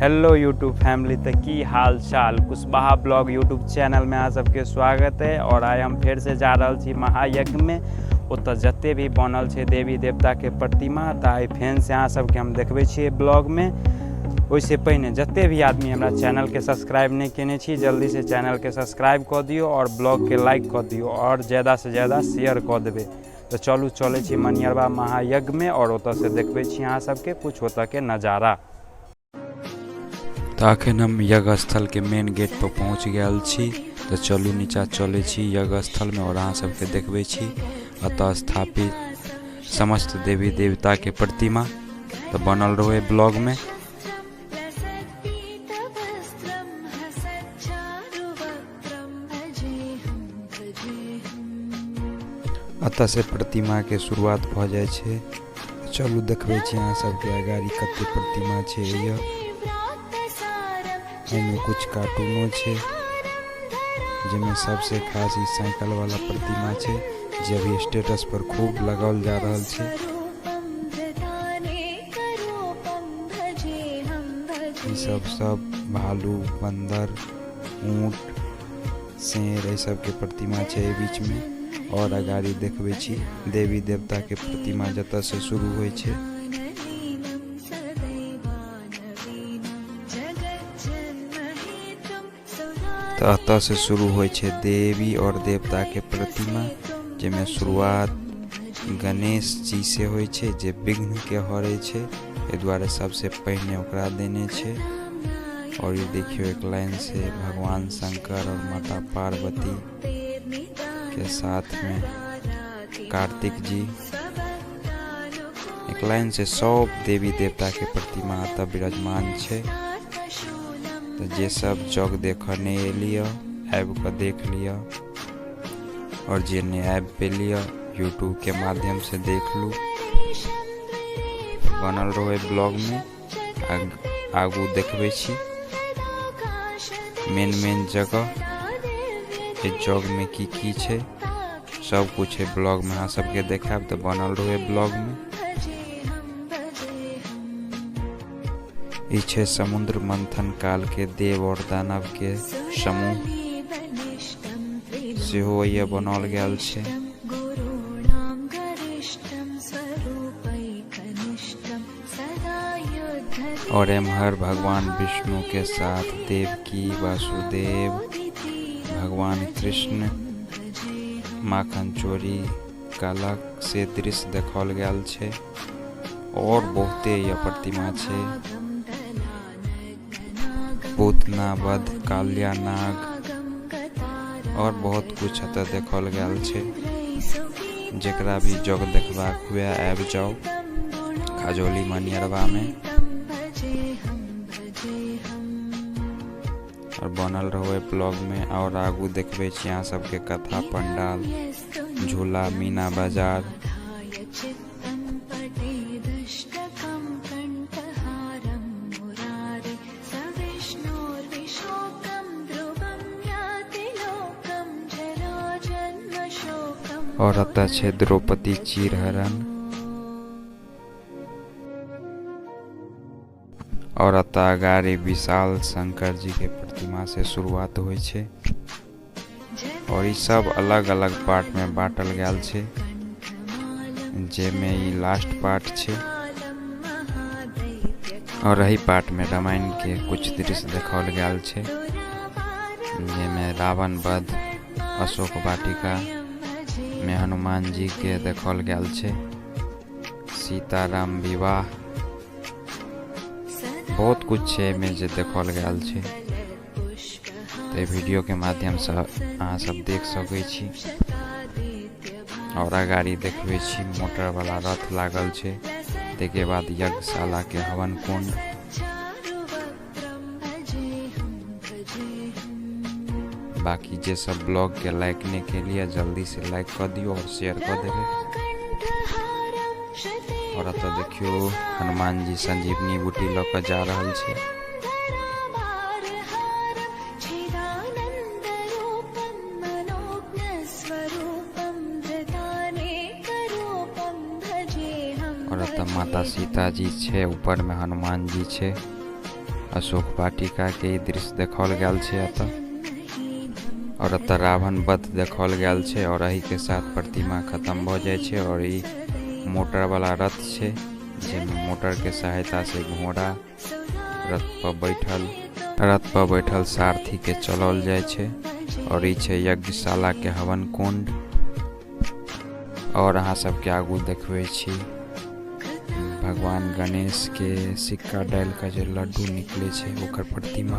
Hello YouTube family, तो की हाल चाल। कुशवाहा ब्लॉग यूट्यूब चैनल में अहाँ सबके स्वागत है। और आइ हम फेर से जा रहल छी महायज्ञ में। ओतऽ जते भी बनल छै देवी देवता के प्रतिमा, तऽ आइ फेर से अहाँ सबके हम देखबै छियै ब्लॉग में। ओहिसँ पहिने जते भी आदमी हमरा चैनल के सब्सक्राइब नहि केने छी, जल्दी से चैनल के सब्सक्राइब कऽ दियौ और ब्लॉग के लाइक कऽ दियौ और ज़्यादा से ज़्यादा शेयर कऽ देबै। तऽ चलू चलै छी मनियरबा महायज्ञ में और ओतऽ से देखबै छी अहाँ सबके कुछ ओतऽ के नजारा। तऽ अखन हम यज्ञ स्थल के मेन गेट पर पहुँच गेल छी। तऽ चलू नीचा चलै छी यज्ञ स्थल में और अहाँ सबके देखबै छी एतऽ स्थापित समस्त देवी देवता के प्रतिमा। तऽ बनल रहू ब्लॉग में। एतऽ से प्रतिमा के शुरुआत भऽ जाइ छै। चलू देखबै छी अहाँ सबके अगाड़ी कते प्रतिमा छै। एहिमे कुछ कार्टूनो छै, जाहिमे सबसे खास ई साइकिल वाला प्रतिमा छै, जे अभी स्टेटस पर खूब लगाओल जा रहल छै। ई सब सब भालू, बंदर, ऊंट, शेर, एहि सबके प्रतिमा छै एहि बीच में। और अगाड़ी देखबै छी देवी देवता के प्रतिमा जतऽ से शुरू होइ छै। तऽ एतऽ से शुरू होइ छै देवी और देवता के प्रतिमा, जाहिमे शुरुआत गणेश जी से होइ छै, जे विघ्न के हरै छै, एहि दुआरे सबसे पहिने ओकरा देने छै। और ये देखियो एक लाइन से भगवान शंकर और माता पार्वती के साथ में कार्तिक जी, एक लाइन से सब देवी देवता के प्रतिमा एतऽ विराजमान छै। तऽ जे सब जग देखऽ नहि एलियै, आबि कऽ देख लिअ, और जे नहि आबि पेलियै यूट्यूब के माध्यम से देख लू। बनल रहू ब्लॉग में, आगू देखबै छी मेन मेन जगह, एहि जग में की की छै, सब कुछ है ब्लॉग में अहाँ सबके देखायब। तऽ बनल रहू ब्लॉग में। ई छै समुद्र मंथन काल के देव और दानव के समूह सेहो ये बनाओल गेल छै। और एम्हर भगवान विष्णु के साथ देवकी, वासुदेव, भगवान कृष्ण माखन चोरी कलक से दृश्य देखाओल गेल छै। और बहुते यह प्रतिमा छै। पूतना वध, कालिया नाग और बहुत कुछ एतऽ देखाओल गेल छै। जेकरा भी जग देखबाक हुए आबि जाउ खजौली मनियरबा में और बनल रहू ब्लॉग में। और आगू देखबै छी अहाँ सबके कथा पंडाल, झूला, मीना बाजार। और एतऽ छै द्रौपदी चीरहरण। और एतऽ अगाड़ी विशाल शंकर जी के प्रतिमा से शुरुआत होइ छै। और ई सब अलग अलग पार्ट में बांटल गेल छै, जेमे ई लास्ट पार्ट छै। और एही पार्ट में रामायण के कुछ दृश्य देखाओल गेल छै, जेमे रावण वध, अशोक वाटिका में हनुमान जी के देखाओल गेल छै, सीताराम विवाह, बहुत कुछ छै एहिमे जे देखाओल गेल छै। तऽ वीडियो के माध्यम से अहाँ सब देख सकै छी। और अगाड़ी देखबै छी मोटर वाला रथ लागल छै, ताहिके बाद यज्ञशाला के हवन कुंड। बाकी जे सब ब्लॉग के लाइक नहीं के लिए जल्दी से लाइक कर दियो और शेयर कर देबे। और एतऽ देखियो हनुमान जी संजीवनी बूटी लऽ कऽ जा रहल छै। और एतऽ माता सीता जी छै, ऊपर में हनुमान जी छै। अशोक वाटिका के ई दृश्य देखाओल गेल छै एतऽ। और एतऽ रावण वध देखाओल गेल छै और एही के साथ प्रतिमा खत्म भऽ जाइ छै। और ई मोटर वाला रथ छै जाहिमे मोटर के सहायता से घोड़ा रथ पर बैठल रथ पर बैठल सारथी के चलाओल जाइ छै। और ई छै यज्ञशाला के हवन कुंड। और अहाँ सबके आगू देखबै छी भगवान गणेश के सिक्का डालि के जे लड्डू निकले छै ओकर प्रतिमा।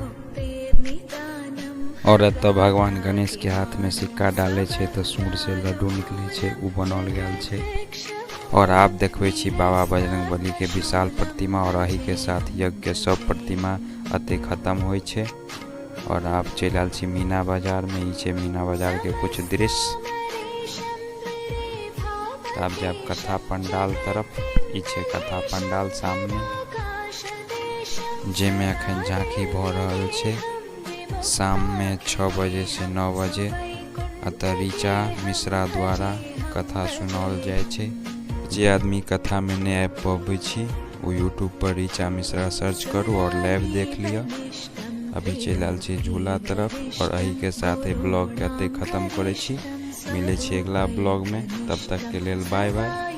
और एतऽ भगवान गणेश के हाथ में सिक्का डाले छै तऽ सूंड से लड्डू निकले छै, उ बनाओल गेल छै। और आब देखबै छी बाबा बजरंगबली के विशाल प्रतिमा। और एही के साथ यज्ञ के सब प्रतिमा एते खत्म होइ छै। और आब चलि आयल छी मीना बाजार में। ई छै मीना बाजार के कुछ दृश्य। आब जायब कथा पंडाल तरफ। ई छै कथा पंडाल सामने, जाहिमे अखन झांकी भऽ रहल छै। शाम में 6 बजे से 9 बजे एतऽ ऋचा मिश्रा द्वारा कथा सुनाओल जाइ छै। जे आदमी कथा में नहि आबि पबै छी ओ यूट्यूब पर ऋचा मिश्रा सर्च करू और लाइव देख लिअ। अभी चलि आयल छी झूला तरफ और एही के साथ ब्लॉग के एतै खत्म करै छी। मिलै छी अगिला ब्लॉग में, तब तक के लेल बाय बाय।